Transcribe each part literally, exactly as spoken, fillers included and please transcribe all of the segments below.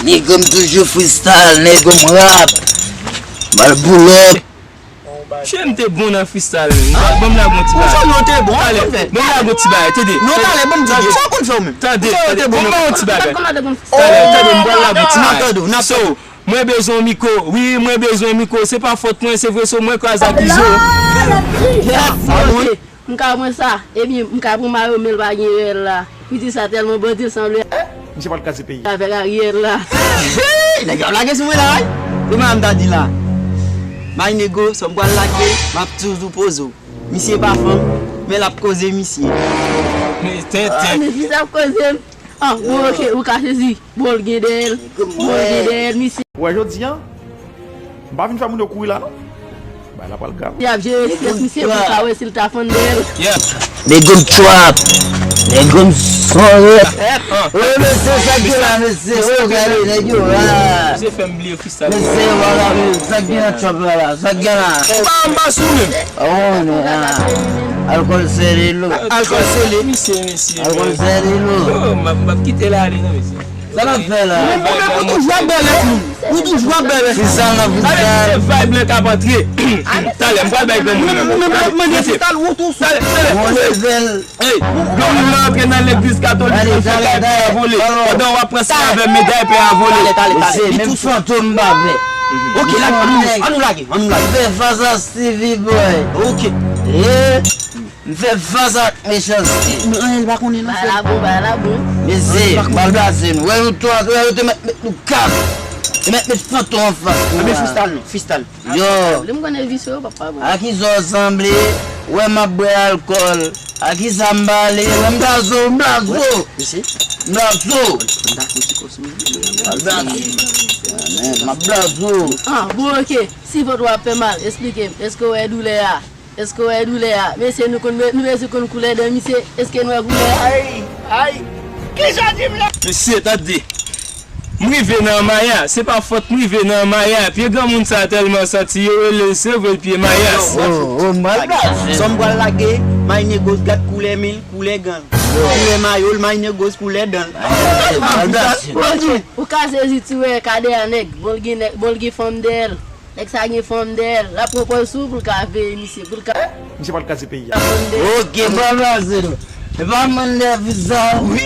Nèg m toujou freestyle, nèg m rap. M al pull up. Che, m te bon nan freestyle, men. Ban m lage yon ti bagay. Ou te bon, talè, ban m lage yon ti bagay, tande. Non, talè, ban m di, sa w konn fè ou menm? Tande, tande, ban m lage yon ti bagay. Talè, tande, m pral lage yon ti bagay. So, mwen bezwen yon mikwo. Wi, mwen bezwen yon mikwo. Se pa fòt mwen, se vre, so mwen kraze ak Izo. Yes, a bon. M ka pran sa, ebyen, m ka pran mayo, men l pa gen rèl la. Piti sa tèlman bandi, l sanble Misye pral kraze peyi. Avèk Ariel la. Hey, nèg yo ap lage sou mwen la, wi. Ou menm ta di la. My nego, sa m pral lage, m ap toujou poze w. Misye pa fanm, men l ap koze misye. Men tenten. Ah, men misye ap koze m. Ah, bon, ok, ou ka sezi. Bon, l gen dèyè l. Bon, l gen dèyè l, misye. Ou wè jodi a, m pa vin fè moun yo kouri la, non. Bagay la pral grav. Li ap jere estrès misye pou l ka wè si l ta fann dèyè l. Nèg m trap. Nèg m sonje. Wi, mesye, sa k gen la, mesye. O, gade, nèg yo la. Mesye, vwala, mesye, sa k gen nan trap la, la. Sa k gen la. M pa, m pa sou menm. Oh, non, ah. Alkòl sele lo. Alkòl sele. Mesye, mesye. Alkòl sele lo. Yo, m ap, m ap kite l ale, non, mesye. Sa n ap fè la? Ou menm, ou menm, ou toujou ap bèlè, tou. Ou toujou ap bèlè. Freestyle nan freestyle. Gade, se vibe lan k ap antre. Talè, m pral bay granmoun nan. Ou menm, ou menm, ou ap mande freestyle, ou tou. Talè, talè. Bon level. Hey, granmoun nan antre nan legliz katolik, l fè kay pè a vole. Pandan w ap pran san avè m, medal pè a vole. Talè, talè, talè. Mesye, menm fantom m pa pè. Ok, lage, ann nou, ann nou lage, ann nou lage. Fè fas a Stevie Boy. Ok. Eh. M fè fas ak mechanste. Men anyen l pa konnen nan fè. Bagay la bon, bagay la bon. Mesye, m pral plase nou. Wè nou twa, wè yo te mèt met nou kap. Te mèt met fantom anfas nou. Ebyen, freestyle non, freestyle. Yo. Li m konnen visye yo, papa bon. A kisa w sanble? Wè m ap bwè alkòl. A kisa m pale? Wè m blazo, m blazo. Mesye. M blazo. M ap blazo. Ah, bon, ok. Si vant ou ap fè mal, esplike m. Èske w wè doulè a? Èske w wè doulè a? Mesye, nou konn, nou bezwen konn koulè dan misye. Èske n wè koulè a? Ay, ay. Kisa di m la? Mesye, tande. M rive nan Maya. Se pa fòt m rive nan Maya. Pye granmoun sa tèlman santi, yo rele l, se vre l pye Mayas. Oh, oh, m pral plase. Sa m pral lage, my negos, gad koulè men l, koulè gan l. Koulè mayo l, my negos, koulè dan l. Ou ka sezi ti wè kadè a nèg, bon l gen nèg, bon l gen fanm dèyè l. Nèg sa gen fanm dèyè l, l ap pran pòz sou pou l ka veye misye, pou l ka. Misye pral kraze peyi a. Ok, m pral plase nou. E pa mwen lè visa. Wi.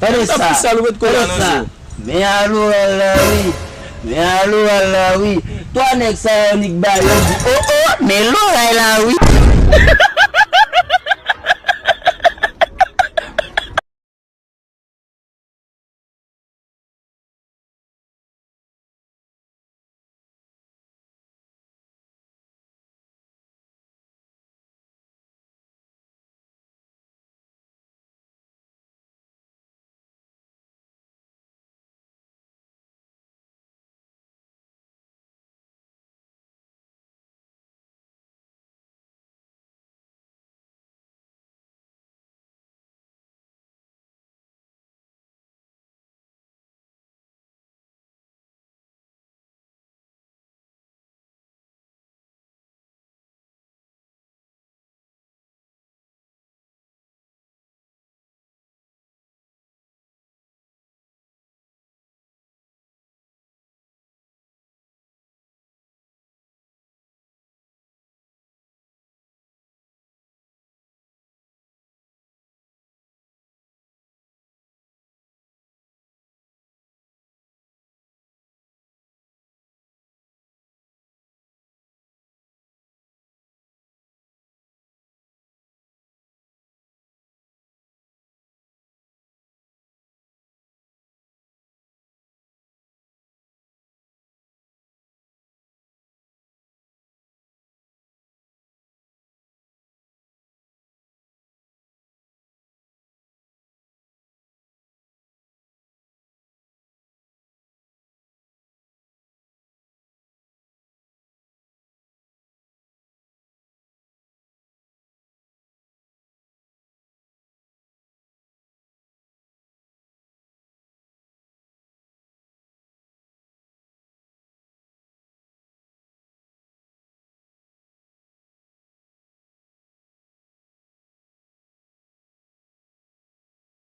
Tande sa. Tande sa. Men alo al la wi. Men alo al la wi. Twa nèg sa yo nik ba yo di, oh, oh, men loray la wi.